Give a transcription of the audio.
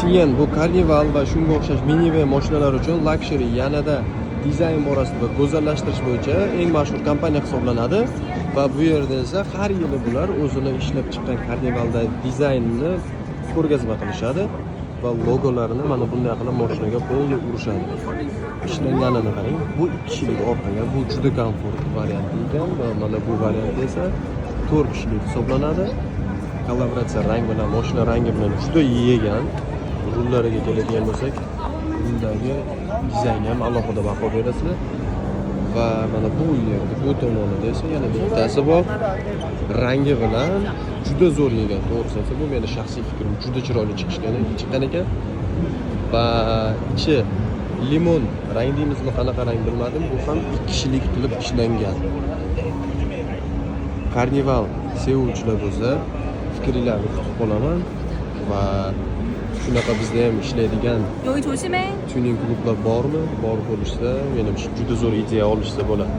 Sian bu Carnival va shunga o'xshash minivan mashinalar uchun luxury, yanada dizayn borasida va go'zallashtirish bo'yicha eng mashhur kompaniya hisoblanadi. Va bu yerda esa har yili bular o'zini ishlab chiqqan Carnivalda dizaynni ko'rgazma qilishadi va logolarini mana bunday qilib mashinaga полный urishadi. Ishlanganini qarang. Bu ikki kishilik orqaga, bu juda komfort varianti ekan va mana bu variant esa to'rt kishilik hisoblanadi. Kollaboratsiya rang bilan, mashina rangi bilan juda yegan. Rullariga keladigan bo'lsak, ruldagi dizaynga ham alohida baho berasizlar. Va mana bu yerda, bu tomonida esa yana bittasi bor. Rangi bilan juda zo'r yegan. To'g'risi aytsam, bu meni shaxsiy fikrim. Juda chiroyli chiqqan ekan. Va ichi limon rang deymizmi, qanaqa rang bilmadim. Bu ham ikki kishilik qilib ishlangan. Carnival sevuvchilar bo'lsa, fikringlarni kutib qolaman va shunaqa bizda ham ishlaydigan 여기 조심해. Tuning klublar bormi? Bor bo'lishsa, menimcha, juda zo'r ideya olishsa bo'ladi.